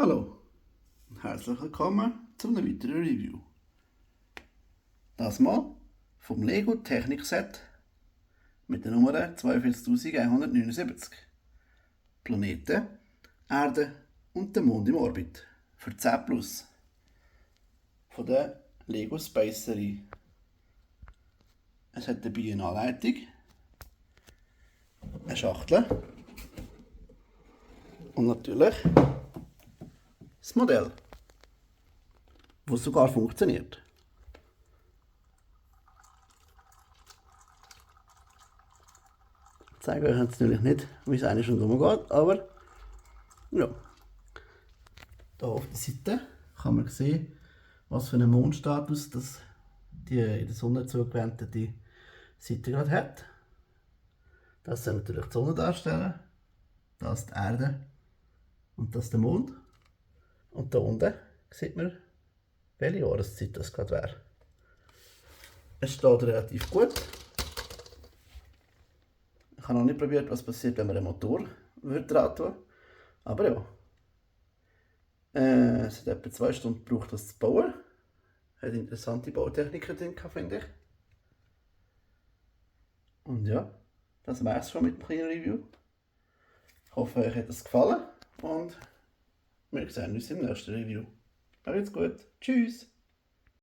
Hallo und herzlich willkommen zu einem weiteren Review. Das mal vom Lego Technik Set mit der Nummer 42179. Planeten, Erde und der Mond im Orbit für 10 Plus von der Lego Space Serie. Es hat dabei eine Anleitung, eine Schachtel und natürlich das Modell, das sogar funktioniert. Ich zeige euch jetzt natürlich nicht, wie es eigentlich schon umgeht, aber ja. Hier auf der Seite kann man sehen, was für einen Mondstatus das die in der Sonne zugewendete Seite gerade hat. Das soll natürlich die Sonne darstellen, das die Erde und das der Mond. Und da unten sieht man, welche Jahreszeit das gerade wäre. Es steht relativ gut. Ich habe noch nicht probiert, was passiert, wenn man den Motor dran tun. Aber ja. Es hat etwa 2 Stunden gebraucht, das zu bauen. Hat interessante Bautechniken drin, finde ich. Und ja, das war es schon mit dem kleinen Review. Ich hoffe, euch hat es gefallen und wir sehen uns im nächsten Review. Macht's gut. Tschüss.